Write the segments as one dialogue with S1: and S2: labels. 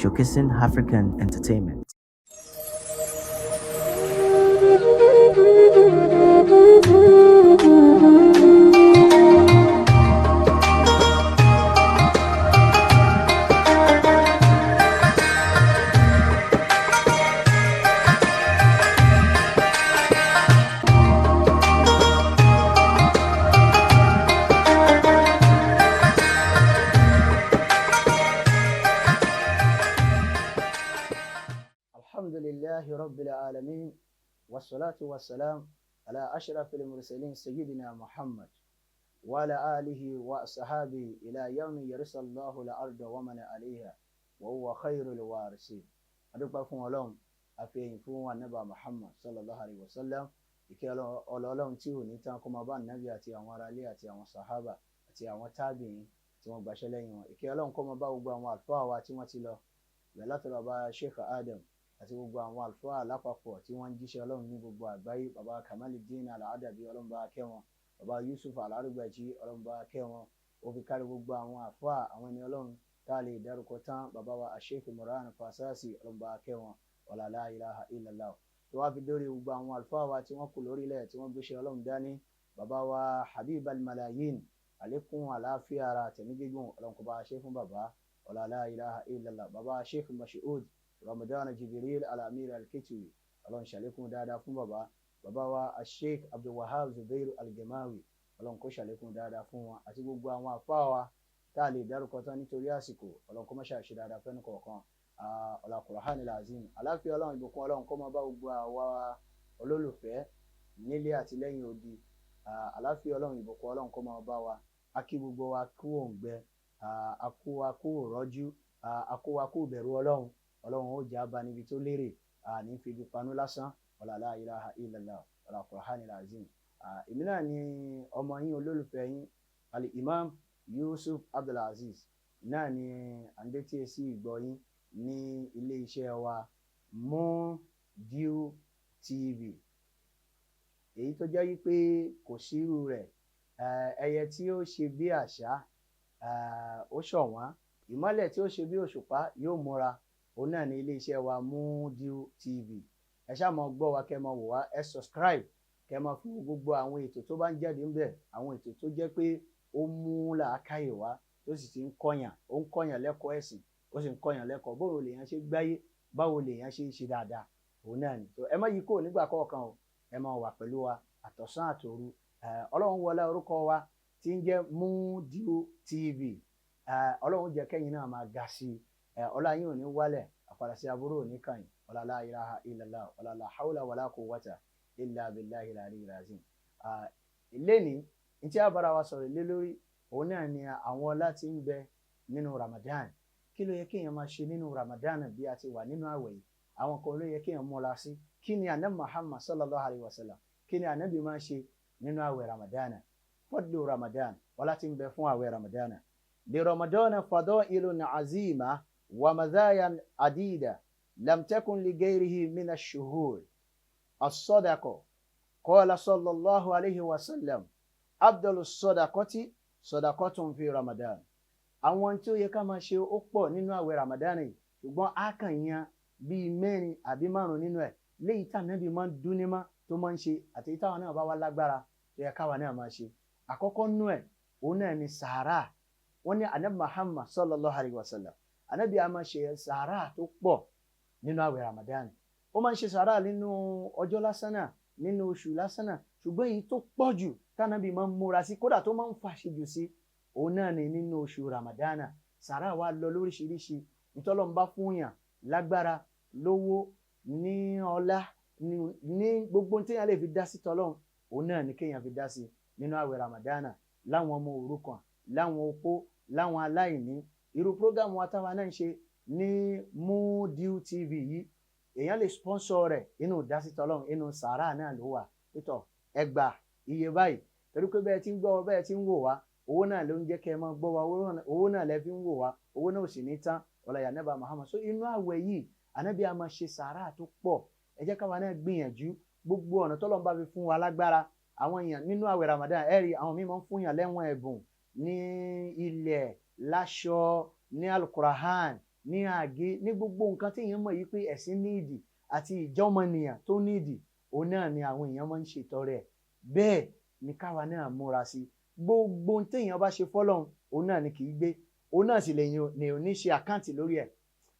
S1: showcasing African entertainment.
S2: الحمد لله رب العالمين والصلاة والسلام على أشرف المرسلين سيدنا محمد وعلى آله وأصحابه إلى يوم يرث الله الأرض ومن عليها وهو خير الوارثين. Adúpẹ́ fún Ọlọ́run, a fi ìyìn fún Ànábì Muhammad sallallahu alayhi wa sallam. Ìkẹ́ Ọlọ́run tí ò ní tán kó máa bá Ànábì àti àwọn aráalé àti àwọn sàhábà àti àwọn tábìyìn tí wọ́n gbaṣẹ́ lẹ́yìn wọn. Ìkẹ́ Ọlọ́run kó máa bá gbogbo àwọn àlùfáà wa tí wọ́n ti lọ, bẹ̀rẹ̀ látọ̀dọ̀ bàbá Sheikh Adam àti gbogbo àwọn àlùfáà lápapọ̀ tí wọ́n ń jíṣẹ́ Ọlọ́run ní gbogbo àgbáyé. Bàbá Kamaludin Al-Adabi, Ọlọ́run bá kẹ́ wọn. Bàbá Yusuf Al-Arugbaji, Ọlọ́run bá kẹ́ wọn. Ó fi kárí gbogbo àwọn àlùfáà, àwọn ẹni Ọlọ́run tá a lè dárúkọ tán. Bàbá wa Sheikh Imran Fasasi, Ọlọ́run bá kẹ́ wọn. Wala la ilaha illallah. Tó wá fi dórí gbogbo àwọn àlùfáà wa tí wọ́n kù lórílẹ̀, tí wọ́n gbéṣẹ́ Ọlọ́run dání. Bàbá wa Habib Al-Malayin, àlékún àlàáfíà ara tẹ̀mí gígùn, Ọlọ́run kó bá ṣe fún bàbá. Wala la ilaha illallah. Bàbá Sheikh Mashood Ramadan Jibril Al-Amir Al-Kitiwi, Ọlọ́run ṣàlékún dáadáa fún bàbá. Bàbá wa Sheikh Abdulwahab Zubair Al-Gemawi, Ọlọ́run kó ṣàlékún dáadáa fún wọn àti gbogbo àwọn àfáà wa tá a lè dárúkọ tán nítorí àsìkò. Ọlọ́run kó má ṣàṣe dáadáa fẹ́nu kọ̀ọ̀kan. Ọlá Qur'an al-Azim. Àláfíà Ọlọ́run, ìbùkún Ọlọ́run kó máa bá gbogbo àwa olólùfẹ́ nílé àti lẹ́yìn odi. Àláfíà Ọlọ́run, ìbùkún Ọlọ́run kó máa bá wa. A kí gbogbo wa kú òǹgbẹ, a kú wa kú òrọ́jú, a kú wa kú ìbẹ̀rù Ọlọ́run. Ọlọ́run ó jẹ́ abá níbi tó lérè, ní fi ibi panú lásán. Ọlá la ilaha illallah, ọlá Qur'an al-Azim. Èmi náà ni ọmọ yín, olólùfẹ́ yín, Al-Imam Yusuf Abdulaziz náà ni àǹdẹ́tí sí ìgbọ́ yín ní ilé iṣẹ́ wa Moondew TV, èyí tó jẹ́ wípé kò sírú rẹ̀. Ẹyẹ tí ó ṣe bí àṣá ó ṣọ̀wọ́n, ìmọ́lẹ̀ tí ó ṣe bí òṣùpá yóò múra. Òun náà ní ilé iṣẹ́ wa Moondew TV. Ẹ ṣáà máa gbọ́ wa, kẹ́ máa wò wá, ẹ subscribe, kẹ́ máa fún gbogbo àwọn ètò tó bá ń jáde ńbẹ̀, àwọn ètò tó jẹ́ pé ó mú làákàyè wá, tó sì ti ń kọ́yàn, ó ń kọ́yàn lẹ́kọ̀ọ́ ẹ̀sìn, ó sì ń kọ́yàn lẹ́kọ̀ọ́ báwo lèèyàn ṣe gbáyé, báwo lèèyàn ṣe ń ṣe dáadáa. Òun náà ni. Ẹ má yí kúrò nígbà kọ̀ọ̀kan o, ẹ máa wà pẹ̀lú wa àtọ̀sán àtòru. Ọlọ́run wọlé orúkọ wa tí ń jẹ́ Moondew TV. Ọlọ́run jẹ́ kẹ́yìn náà máa ga sí i. Ọlá yín ò ní wálẹ̀, àpàdà sí aburú ò ní kàn yín. Ọlá la ilaha illallah, ọlá la hawla wala quwwata illa billahi al-aliyyil azim. Lẹ́ni ní tí a bára wa sọ̀rọ̀ lé lórí, òun náà ni àwọn ọlá tí ń bẹ nínú Ramadan. Kí ló yẹ kéèyàn máa ṣe nínú Ramadan bí a ti wà nínú àwẹ̀ yìí? Àwọn kan ló yẹ kéèyàn múra sí. Kí ni Ànábì Muhammad sallallahu alayhi wa sallam, kí ni Ànábì máa ṣe nínú àwẹ̀ Ramadan? Fadlu Ramadan, ọlá tí ń bẹ fún àwẹ̀ Ramadan. Li Ramadan fadailun azima wa mazaya adida lam takun li ghayrihi min ash-shuhur. As-sadaqa, qala sallallahu alayhi wa sallam, afdalu sadaqati sadaqatun fi Ramadan. Àwọn tí ó yẹ ká máa ṣe ó pọ̀ nínú àwẹ̀ Ramadan yìí, ṣùgbọ́n a kàn yan bíi mẹ́rin àbí márùn nínú ẹ̀, léyìí tá Ànábì máa ń dúnní mọ́ tó máa ń ṣe, àti èyí táwọn náà bá wá lágbára tó yẹ káwa náà máa ṣe. Àkọ́kọ́ nínú ẹ̀, òun náà ni sàárà. Wọ́n ní Ànábì Muhammad sallallahu alayhi wa sallam, Ànábì a máa ṣe sàárà tó pọ̀ nínú àwẹ̀ Ramadan. Ó máa ń ṣe sàárà nínú ọjọ́ lásán náà, nínú oṣù lásán náà, ṣùgbọ́n èyí tó pọ̀ jù tánàbì máa ń múra sí, kódà tó máa ń fàṣejù sí, òun náà ni nínú oṣù Ramadana. Sàárà wa lọ lóríṣiríṣi. Ìtọ́lọ́run bá fún yàn lágbára, lówó, ní ọlá, ní gbogbo téèyàn lè fi dá sí tọ́lọ́run, òun náà ni kéèyàn fi dá sí nínú àwẹ̀ Ramadana, láwọn ọmọ òrukàn, láwọn opó, láwọn aláìní. Irú prógámù wa táwa náà ń ṣe ní Moondew TV yìí, èèyàn lè sponsor rẹ̀ inú dásí tọ́lọ́run, inú sàárà náà ló wà. Pítọ̀ ẹgbà iye báyìí, torí pé bẹ́ẹ̀ tí ń gbọ́ wa, bẹ́ẹ̀ tí ń wò wá, owó náà ló ń jẹ́ kẹ́ ẹ máa gbọ́ wa, owó náà lẹ́ fi ń wò wá, owó náà ò sì ní tán. Ọ̀làyà nẹ́bà Muhammad. So inú àwẹ̀ yìí, Ànábì a máa ṣe sàárà tó pọ̀. Ẹ jẹ́ káwa náà gbìyànjú gbogbo ọ̀nà tọ́lọ́run bá fi fún wa lágbára. Àwọn èèyàn nínú àwẹ̀ Ramadan, ẹ rí àwọn míì máa ń fún yàn lẹ́wọ̀n ẹ̀bùn ní ilẹ̀, láṣọ, ní alukurahan. ní àgé, ní gbogbo nǹkan tí èèyàn mọ̀ yìí pé ẹ̀sìn níìdì àti ìjọ́mọnìyàn tó níìdì, òun náà ni àwọn èèyàn máa ń ṣètọrẹ ẹ̀. Bẹ́ẹ̀ ni káwa náà múra sí gbogbo ohun téèyàn bá ṣe fọ́lọ́run, òun náà ni kì í gbé, òun náà sì lè ní ò ní ṣe àkáǹtì lórí ẹ̀.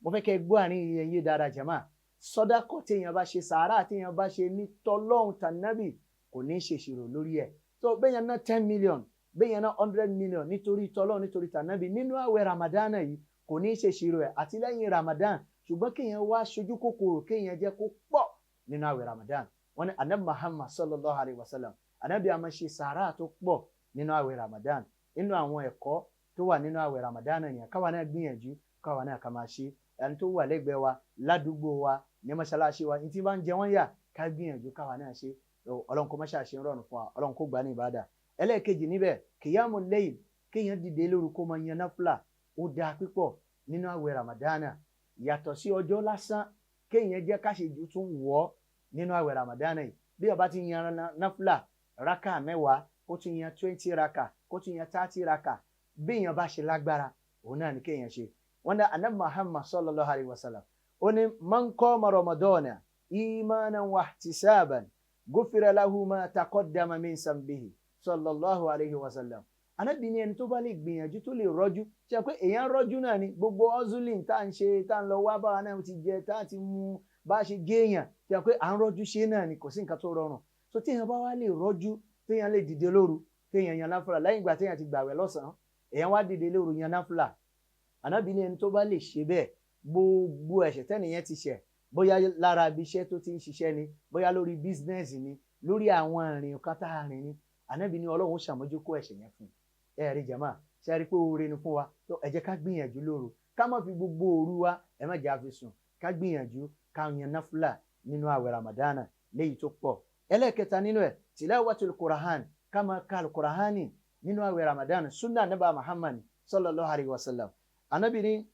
S2: Mo fẹ́ kẹ́ gbọ́ àárín yẹn yé dáadáa jàmá. Sọ́dákọ̀ téèyàn bá ṣe, sàárà téèyàn bá ṣe ní tọ́lọ́hun tànábì, kò ní ṣèṣirò lórí ẹ̀. So béèyàn ná 10 million, béèyàn ná 100 million nítorí tọ́lọ́hun, nítorí tànábì nínú àwẹ̀ Ramadana yìí, kò ní ṣèṣirò ẹ̀ àti lẹ́yìn Ramadan. Ṣùgbọ́n kéèyàn wá ṣojú kòkòrò, kéèyàn jẹ́ kó pọ̀ nínú àwẹ̀ Ramadan. Wọ́n ní Anabi Muhammad sallallahu alayhi wa sallam, Anabi a máa ṣe sàárà tó pọ̀ nínú àwẹ̀ Ramadan. Nínú àwọn ẹ̀kọ́ tó wà nínú àwẹ̀ Ramadan yẹn, káwa náà gbìyànjú, káwa náà ká máa ṣe. Ẹni tó wà lẹ́gbẹ̀ẹ́ wa, ládùúgbò wa, ní mọ́ṣáláṣí wa, ní tí bá ń jẹ wọ́n yà, ká gbìyànjú káwa náà ṣe. Ọlọ́run kó máṣáṣe ń rọrùn fún wa, Ọlọ́run kó gbà ní ìbádà. Ẹlẹ́ẹ̀kejì níbẹ̀, kìyàmù layl, kéèyàn dìde lóru kó máa yan náfìlà, ó dáa pípọ̀ nínú àwẹ̀ Ramadana. Yàtọ̀ sí ọjọ́ lásán, kéèyàn jẹ́ káṣejù tún wọ̀ nínú àwẹ̀ Ramadana yìí. Bí ó bá ti yan náfìlà raka 10, kó tún yan 20 raka, kó tún yan 30 raka, bí èèyàn bá ṣe lágbára, òun náà ni kéèyàn ṣe. Wọ́n dá Anabi Muhammad sallallahu alayhi wa sallam, ó ní man qama Ramadana imanan wa ihtisaban gufira lahu ma taqaddama min sambihi, sallallahu alayhi wa sallam. Anabi ní ẹni tó bá lè gbìyànjú, tó lè rọ́jú, ṣe pé èèyàn rọ́jú náà ni gbogbo ọ́zùlìn tá à ń ṣe, tá à ń lọ wá báwa náà ti jẹ, tá à ti mú bá a ṣe géèyàn, ṣe pé à ń rọ́jú ṣe náà ni, kò sí nǹkan tó rọrùn. So téèyàn bá wá lè rọ́jú, téèyàn lè dìde lóru, téèyàn yan náfìlà lẹ́yìn ìgbà téèyàn ti gbàwẹ̀ lọ́sàn-án, èèyàn wá dìde lóru yan náfìlà. Ànábì ní ẹni tó bá lè ṣe bẹ́ẹ̀, gbogbo ẹ̀ṣẹ̀ tẹ́nìyẹn ti ṣẹ̀, bóyá lára ibi iṣẹ́ tó ti ń ṣiṣẹ́ ni, bóyá lórí bísínẹ́sì ni, lórí àwọn ìrìn kan tá a rìn ni, Ànábì ní Ọlọ́run ó ṣàmójúkó ẹ̀ṣẹ̀ yẹn fún un. Ẹ rí jàmá, ṣe rí pé oore ni fún wa? Tó ẹ jẹ́ ká gbìyànjú lóru, ká má fi gbogbo òru wa, ẹ má jẹ́ àfi sùn, ká gbìyànjú ká yan náfìlà nínú àwẹ̀ Ramadana léyìí tó pọ̀. Ẹlẹ́ẹ̀kẹta nínú ẹ̀, tilawatul Qur'an, ká máa ka al-Qur'ani nínú àwẹ̀ Ramadan. Sunna Nabi Muhammad sallallahu alayhi wa sallam. Anabi ní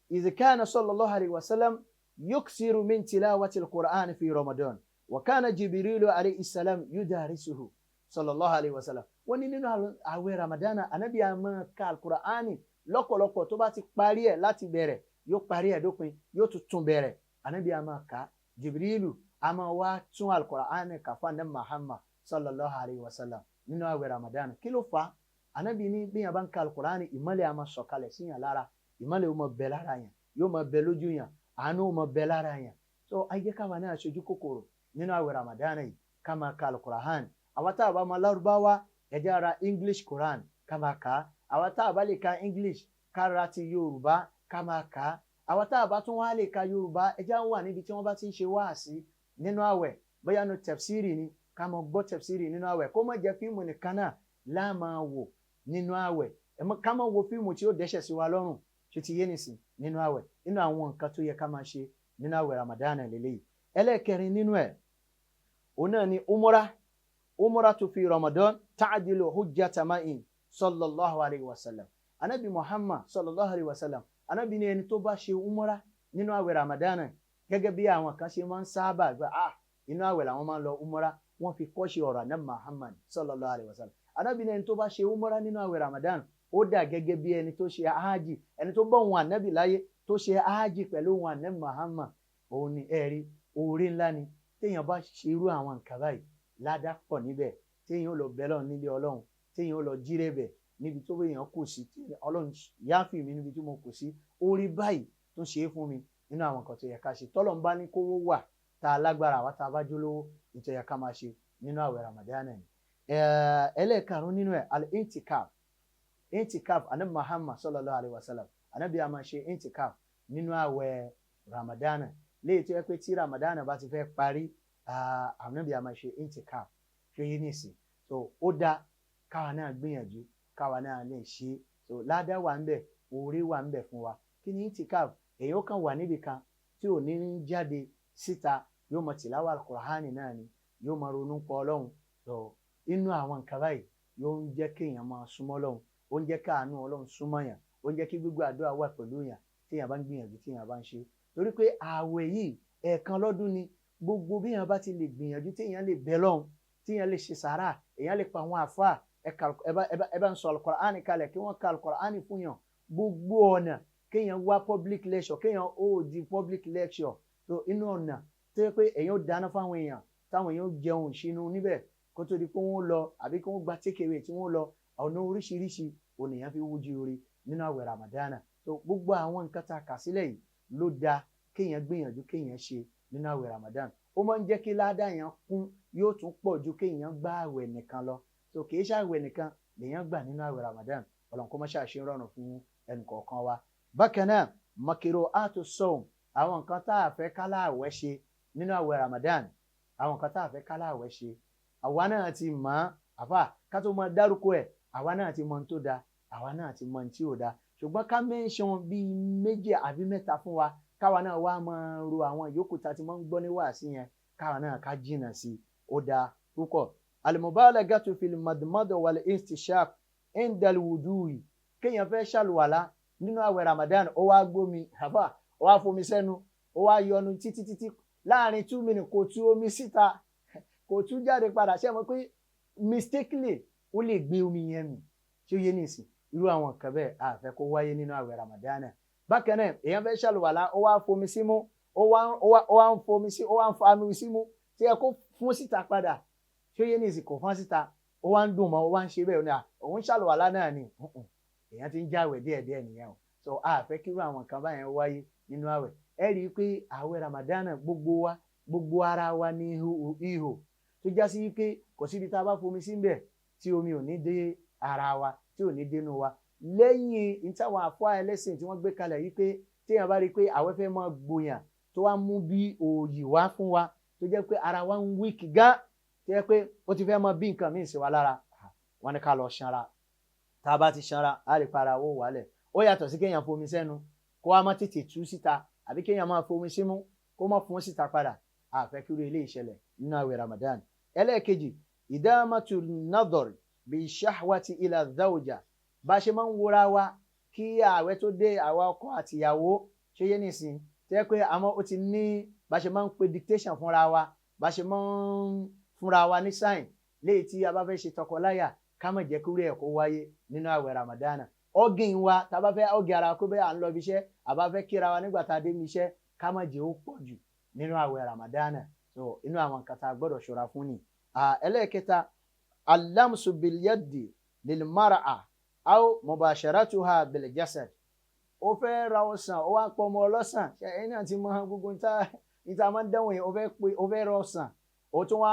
S2: idh kana sallallahu alayhi wa sallam yuksiru min tilawati al-Qur'an fi Ramadan wa kana Jibrilu alayhi salam yudarisuhu, sallallahu alayhi wa sallam. Wọ́n ní nínú àwẹ̀ Ramadan, Anabi a máa ka al-Qur'ani lọ́pọ̀lọpọ̀. Tó bá ti parí ẹ̀ láti bẹ̀rẹ̀, yóò parí ẹ̀ dópin, yóò tún tún bẹ̀rẹ̀. Anabi a máa ka, Jibrilu a máa wá tún al-Qur'ani kà fún Anabi Muhammad sallallahu alayhi wa sallam nínú àwẹ̀ Ramadan. Kí ló fà á? Anabi ní bí yàn bá ń ka al-Qur'ani, ìmọ́lẹ̀ a máa sọ̀kalẹ̀ sí yàn lára, ìmọ́lẹ̀ ó máa bẹ lára yàn, yóò máa bẹ lójú yàn, àánú ó máa bẹ lára yàn. So ayé káwa náà ṣojú kòkòrò nínú àwẹ̀ Ramadan yìí, ká máa ka al-Qur'an. Àwa tá a bá máa Lárúbáwá, ẹ jẹ́ ara English Quran ká máa kà á. Àwa tá a bá lè ka English, ká ra ti Yorùbá ká máa kà á. Àwa tá a bá tún wá lè ka Yorùbá, ẹ jẹ́ wà níbi tí wọ́n bá ti ń ṣe wáàsí nínú àwẹ̀, bóyá nu tẹ̀fsírì ni, ká máa gbọ́ tẹ̀fsírì nínú àwẹ̀. Kó má jẹ́ fíìmù nìkan náà la máa wò nínú àwẹ̀, ká máa wo fíìmù tí ó dẹ́ṣẹ̀ sí wa lọ́rùn, tó ti yé nìsín nínú àwẹ̀. Nínú àwọn nǹkan tó yẹ ká máa ṣe nínú àwẹ̀ Ramadan lélẹ́yìí. Ẹlẹ́ẹ̀kẹrin nínú ẹ̀, òun náà ni umura. Umura tó fi Ramadan ta'dilu hujjata ma'in, sallallahu alayhi wa sallam. Anabi Muhammad sallallahu alayhi wa sallam, anabi ní ẹni tó bá ṣe umura nínú àwẹ̀ Ramadan, gẹ́gẹ́ bí àwọn kan ṣe máa ń sábà gbà, inú àwẹ̀ làwọn máa ń lọ umura, wọ́n fi kọ́ ṣe ọ̀rọ̀ anabi Muhammad sallallahu alayhi wa sallam. Anabi ní ẹni tó bá ṣe umura nínú àwẹ̀ Ramadan, ó dà gẹ́gẹ́ bí ẹni tó ṣe ájì, ẹni tó bọ́ wọn anabi láyé, tó ṣe ájì pẹ̀lú wọn anabi Muhammad. Òun ni ẹ̀rí oore ńlá ni téèyàn bá ṣe irú àwọn nǹkan báyìí, ládàá pọ̀ níbẹ̀, téèyàn ó lọ bẹ̀ Ọlọ́run nílé Ọlọ́run, téèyàn ó lọ jírẹ̀ bẹ̀ níbi tó èèyàn kù sí, Ọlọ́run yááfì mi níbi tí mo kù sí, orí báyìí tó ṣe é fún mi. Nínú àwọn nǹkan tó yẹ ká ṣe, tọ́lọ́run bá ní kówó wà, tá a lágbára, àwa tá a bá jólówó, ìtọ́ yẹ ká máa ṣe nínú àwẹ̀ Ramadan ni. Ẹlẹ́ẹ̀karùn-ún nínú ẹ̀, al-intikaf. Intikaf, anabi Muhammad sallallahu alayhi wa sallam, anabi a máa ṣe intikaf nínú àwẹ̀ Ramadan, léyìí tó yẹ pé tí Ramadan bá ti fẹ́ parí, anabi a máa ṣe intikaf. Ṣe yé nìsín? So ó dá káwa náà gbìyànjú, káwa náà lè ṣe. So ládàá wà ń bẹ, oore wà ń bẹ fún wa. Kí ni intikaf? Èyí ó kàn wà níbi kan tí ò ní jáde síta, yóò mọ tìláwà Al-Qur'ani náà ni, yóò mọ ronú pọ̀ Ọlọ́run. So inú àwọn nǹkan báyìí yóò ń jẹ́ kéèyàn máa súnmọ́ Ọlọ́run, ó ń jẹ́ káàánú Ọlọ́run súnmọ́ yàn, ó ń jẹ́ kí gbígbọ́ àdúrà wà pẹ̀lú yàn téèyàn bá ń gbìyànjú, téèyàn bá ń ṣe. Torí pé ààwẹ̀ yìí ẹ̀ẹ̀kan lọ́dún ni. Gbogbo bí èèyàn bá ti lè gbìyànjú, téèyàn lè bẹ Ọlọ́run, téèyàn lè ṣe sàárà, èèyàn lè pa àwọn àfáà, ẹ bá ń sọ Al-Qur'ani kalẹ̀ kí wọ́n ka Al-Qur'ani fún yàn, gbogbo ọ̀nà Kéèyàn wá public lecture, kéèyàn hold the public lecture. So inú ọ̀nà tó yẹ pé èèyàn ó dáná fáwọn èèyàn, táwọn èèyàn ó jẹun ìṣínú níbẹ̀ kó tó di pé wọ́n lọ, àbí kí wọ́n gba takeaway tí wọ́n lọ. Ọ̀nà oríṣiríṣi ònìyàn fi wújú orí nínú àwẹ̀ Ramadana. So gbogbo àwọn nǹkan tá a kà sílẹ̀ yìí ló dáa kéèyàn gbìyànjú kéèyàn ṣe nínú àwẹ̀ Ramadan. Ó máa ń jẹ́ kí ládàá yẹn kún, yóò tún pọ̀ ju kéèyàn gbà àwẹ̀ nìkan lọ. So kì í ṣàwẹ̀ nìkan lèèyàn gbà nínú àwẹ̀ Ramadan. Ọlọ́run kó má ṣàṣe rọrùn fún ẹnìkọ̀ọ̀kan wa. Bákan náà, makiro atu sawm, àwọn nǹkan tá a fẹ́ káláàwẹ̀ ṣe nínú àwẹ̀ Ramadan, àwọn nǹkan tá a fẹ́ káláàwẹ̀ ṣe, àwa náà ti mọ̀ ọ́n. Àfà ká tó máa dárúkọ ẹ̀, àwa náà ti mọ̀ ohun tó da, àwa náà ti mọ̀ ohun tí ò da, ṣùgbọ́n ká mẹ́ńsàn bíi méjì àbí mẹ́ta fún wa, káwa náà wá máa ro àwọn ìyókù tá a ti máa ń gbọ́ ní wàásí yẹn, káwa náà ká jìnnà sí i. Ó dáa púpọ̀. Al-mubalagatu fil madmada wal istishaq indal wudu'i. Kéèyàn fẹ́ ṣàlùwàlá nínú àwẹ̀ Ramadan, ó wá gbómi, àfà, ó wá fomi sẹ́nu, ó wá yọnu títí títí, láàrin 2 minutes kò tú omi síta, kò tú jáde padà. Ṣé mo pé mistakenly ó lè gbé omi yẹn mì? Tí ó yé nìsín, irú àwọn nǹkan bẹ́ẹ̀ a fẹ́ kó wáyé nínú àwẹ̀ Ramadan. Bákan náà, èèyàn fẹ́ ṣàlùwàlá, ó wá fomi símú, ó wá ń fomi sí, ó wá ń fa omi símú tí ẹ kó fún síta padà. Tí ó yé nìsín, kò fọ́n síta, ó wá ń dùn mọ́, ó wá ń ṣe bẹ́ẹ̀, ó ní à òun ṣàlùwàlá náà ni. Èèyàn ti ń jáwẹ̀ díẹ̀díẹ̀ nìyẹn o. So a fẹ́ kí irú àwọn nǹkan báyẹn wáyé nínú àwẹ̀. Ẹ rí i pé àwẹ̀ Ramadan, gbogbo wa, gbogbo ara wa ní ihò tó já sí wípé kò síbi tá a bá fomi sí bẹ̀ tí omi ò ní dé ara wa, tí ò ní dénú wa. Lẹ́yìn ìtàwọn àfọ́ ẹlẹ́sìn tí wọ́n gbé kalẹ̀ yìí pé téèyàn bá rí i pé àwẹ̀ fẹ́ máa gbòyàn, tó wá mú bí òòyì wá fún wa, tó jẹ́ pé ara wa ń weak gan, tó jẹ́ pé ó ti fẹ́ máa bí nǹkan míì sí wa lára, wọ́n ní ká lọ ṣanra. Tá a bá ti ṣanra, á lè para owó wálẹ̀. Ó yàtọ̀ sí kéèyàn fomi sẹ́nu kó wá má tètè tú síta, àbí kéèyàn máa fomi símú kó má fún síta padà. Àfẹ́ kí irú eléyìí ṣẹlẹ̀ nínú àwẹ̀ Ramadan. Ẹlẹ́ẹ̀kejì, ìdámàtú nadhar bí shahwati ila zawja. Bá a ṣe máa ń wora wa kí ààwẹ̀ tó dé, àwa ọkọ àtìyàwó, ṣé yé nìsín, tẹ́ pé àmọ́ ó ti ní bá a ṣe máa ń pe dictation fúnra wa, bá a ṣe máa ń fúnra wa ní sign léyìí tí a bá fẹ́ ṣe tọkọláyà, ká má jẹ́ kúrò ẹ̀ kó wáyé nínú àwẹ̀ Ramadan. Ọ̀gìn wa, tá a bá fẹ́ ọ̀gìn ara kó bẹ́ẹ̀ à ń lọ ibi iṣẹ́, a bá fẹ́ kíra wa nígbà tá a dé ibi iṣẹ́, ká má jẹ́ ó pọ̀ jù nínú àwẹ̀ Ramadan. So inú àwọn nǹkan tá a gbọ́dọ̀ ṣọ́ra fún ni. Ẹlẹ́ẹ̀kẹta, alamsu bilyadi lilmara'a aw mubasharatuha biljasad. Ó fẹ́ ra ọsàn, ó wá pọ̀ ọmọ ọlọ́sàn. Ṣe ẹ̀yin náà ti mọ gbogbo níta máa ń dánwò yẹn? Ó fẹ́ ra ọsàn, ó tún wá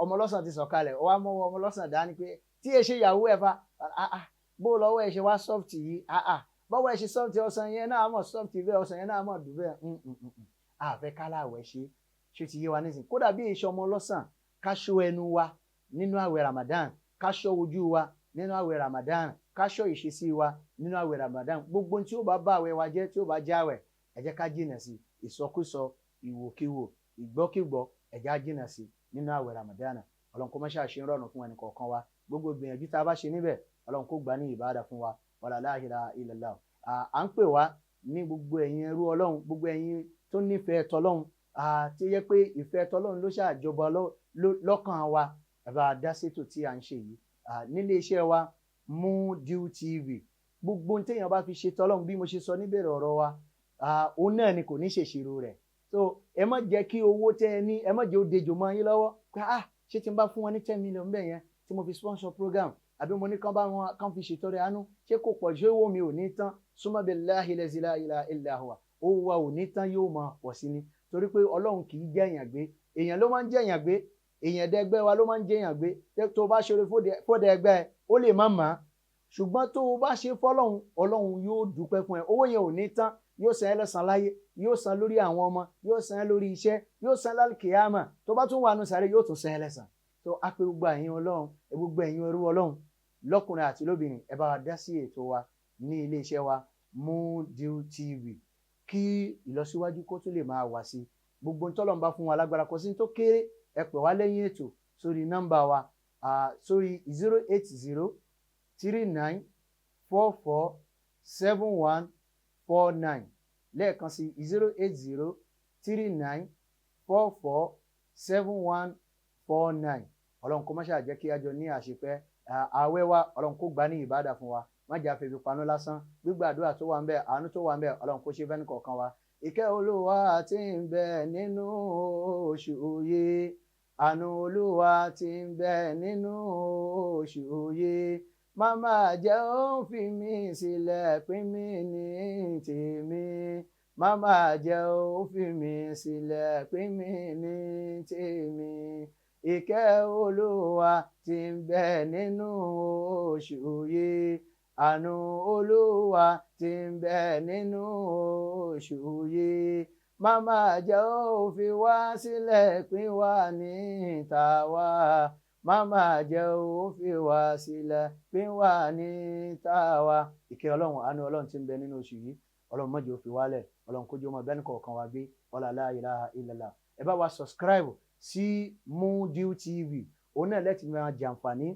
S2: ọmọ ọlọ́sàn ti sọ̀kalẹ̀, ó wá mọ́wọ́ ọmọ ọlọ́sàn dání pé tí ẹ ṣe ìyàwó ẹ̀ fa bó lọ́wọ́ ẹ ṣe wá soft yìí, bọ́wọ́ ẹ ṣe soft, ọsàn yẹn náà mọ̀ soft bẹ́ẹ̀, ọsàn yẹn náà mọ̀ dùn bẹ́ẹ̀. Àfẹ́ káláwẹ̀ ṣe. Ṣé ti yé wa nísìnyí? Kódà bí èso ọmọ ọlọ́sàn, ká ṣọ́ ẹnu wa nínú àwẹ̀ Ramadan, ká ṣọ́ ojú wa nínú àwẹ̀ Ramadan, ká ṣọ́ ìṣesí wa nínú àwẹ̀ Ramadan. Gbogbo tí ó bá bá àwẹ̀ wa jẹ́, tí ó bá jẹ́ àwẹ̀, ẹ jẹ́ ká jìnà sí ìsọkúsọ, ìwòkiwò, ìgbọ́kígbọ́, ẹ jẹ́ á jìnà sí nínú àwẹ̀ Ramadan. Ọlọ́run kó má ṣe àṣe rọrùn fún ẹnì kọ̀ọ̀kan wa. Gbogbo gbìyànjú tá a bá ṣe níbẹ̀, Ọlọ́run kó gbà ní ìbáadà fún wa. Wala la ilaha illallah. À ń pè wá ní gbogbo ẹ̀yin ẹrú Ọlọ́run, gbogbo ẹ̀yin tó nífẹ̀ẹ́ tọlọ́run, tí ó yẹ pé ìfẹ́ tọlọ́run ló ṣàjọba lọ́kàn wa, ẹ bá dá sétò tí à ń ṣe yìí nílé iṣẹ́ wa Mudiu TV. Gbogbo ohun téèyàn bá fi ṣe tọlọ́run, bí mo ṣe sọ níbẹ̀rẹ̀ ọ̀rọ̀ wa, òun náà ni kò ní ṣèṣirò rẹ̀. So ẹ má jẹ́ kí owó tẹ́ ẹ ní, ẹ má jẹ́ ó dejò mọ́ yín lọ́wọ́ pé ah, ṣé tí n bá fún wọn ní 10 million bẹ́ẹ̀ yẹn tí mo fi sponsor program, àbí mo ní kán bá wọn kán fi ṣètọrẹ àánú, ṣé kò pọ̀? Ṣé owó mi ò ní tán? Summa billahi lazi la ilaha illa huwa, owó wa ò ní tán, yóò máa pọ̀ sí ni, torí pé Ọlọ́run kì í jẹ̀yàn gbé. Èèyàn ló máa ń jẹ̀yàn gbé, èèyàn dẹgbẹ́ wa ló máa ń jẹ̀yàn gbé. Tó o bá ṣeré fóde ẹgbẹ́ ẹ, ó lè má mọ̀ á, ṣùgbọ́n tó o bá ṣe fọlọ́run, Ọlọ́run yóò dúpẹ́ fún ẹ. Owó yẹn ò ní tán, yóò san ẹ́ lẹ́san láyé, yóò san lórí àwọn ọmọ, yóò san ẹ́ lórí iṣẹ́, yóò san lálùkìyámà. Tó bá tún wà nù sáré, yóò tún san ẹ́ lẹ́san. Tó a pé gbogbo ẹ̀yin Ọlọ́run, gbogbo ẹ̀yin ẹrú Ọlọ́run lọ́kùnrin àti lóbìnrin, ẹ bá wa dá sí ètò wa ní iléeṣẹ́ wa Mudiu TV, kí ìlọsíwájú kó tún lè máa wà sí. Gbogbo ntọ́lọ́run bá fún wa lágbára, kò sí tó kéré. Ẹ pè wá lẹ́yìn ètò sórí nọ́mbà wa, sórí 08039447149. Lẹ́ẹ̀kan sí, 08039447149. Ọlọ́run kó má ṣáà jẹ́ kí a jọ ní àṣepẹ́ ààwẹ̀ wa. Ọlọ́run kó gbà ní ìbádà fún wa. Má jẹ́ àfẹ́bí panú lásán. Gbígbàdúrà tó wà ń bẹ, àánú tó wà ń bẹ, Ọlọ́run kó ṣe fẹ́ni kọ̀ọ̀kan wa. Ìkẹ́ Olúwa tí ń bẹ nínú oṣù yìí, àánú Olúwa tí ń bẹ nínú oṣù yìí, má jẹ́ ó fi mí sílẹ̀ pín mi ní tèmi, má jẹ́ ó fi mí sílẹ̀ pín mi ní tèmi. Ìkẹ́ Olúwa tí ń bẹ nínú oṣù yìí, àánú Olúwa tí ń bẹ nínú oṣù yìí, má jẹ́ ó fi wá sílẹ̀ pín wá ní tàwa, má jẹ́ ó fi wá sílẹ̀ pín wá ní tàwa. Ìkẹ́ Ọlọ́run, àánú Ọlọ́run tí ń bẹ nínú oṣù yìí, Ọlọ́run má jẹ́ ó fi wálẹ̀, Ọlọ́run kó jẹ́ ó máa bẹ́ẹ̀ nìkọ̀ọ̀kan wa gbé. Ọlá la ilaha illallah. Ẹ bá wa subscribe sí Mundiu TV, òun náà lẹ́tì máa jàǹfààní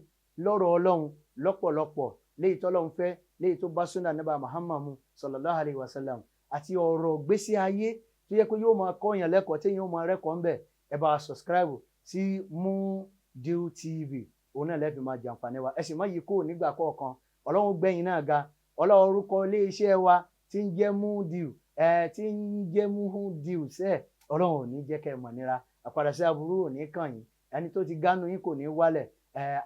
S2: lọ́rọ̀ Ọlọ́run lọ́pọ̀lọpọ̀, léyìí tọ́lọ́run fẹ́, léyìí tó bá súnà níbà Muhammad mu sallallahu alayhi wa sallam, àti ọ̀rọ̀ gbésí ayé tó yẹ pé yóò máa kọ́yàn lẹ́kọ̀ọ́ tí yóò máa rẹ́kọ̀ọ́ ńbẹ̀. Ẹ bá wa subscribe sí Mundiu TV, òun náà lẹ́ẹ̀fi máa jàǹfààní wa. Ẹ sì má yí kúrò nígbà kọ̀ọ̀kan. Ọlọ́run gbẹ̀yìn náà ga. Ọlọ́run orúkọ iléeṣẹ́ wa tí ń jẹ́ Mundiu, tí ń jẹ́ Mundiu sẹ́ẹ̀, Ọlọ́run ò ní jẹ́ kẹ́ ẹ mọ̀ nira, àpàdà sí aburú ò ní kàn yín, ẹni tó ti gánú yín kò ní wálẹ̀.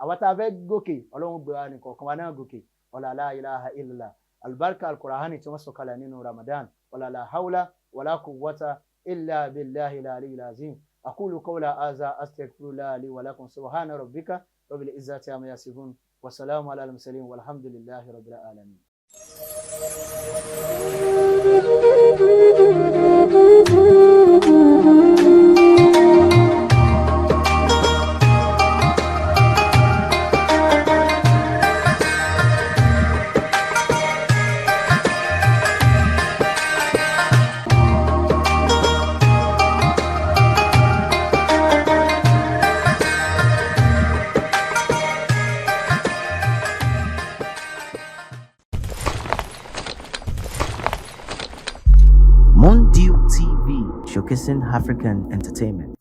S2: Àwa tá a fẹ́ gòkè, Ọlọ́run gbé wa nìkọ̀ọ̀kan wa náà gòkè. Ọlá la ilaha illallah, albarka alkurahani tí wọ́n sọ̀kalẹ̀ nínú Ramadan. Ọlá la hawla wala quwwata illa billahi al-aliyyil azim. Aqulu qawla hadha astaghfirullah li wa lakum. Subhana rabbika rabbil izzati amma yasifun wa salamun ala al-mursalin walhamdulillahi rabbil alamin.
S1: Mundiu TV, showcasing African entertainment.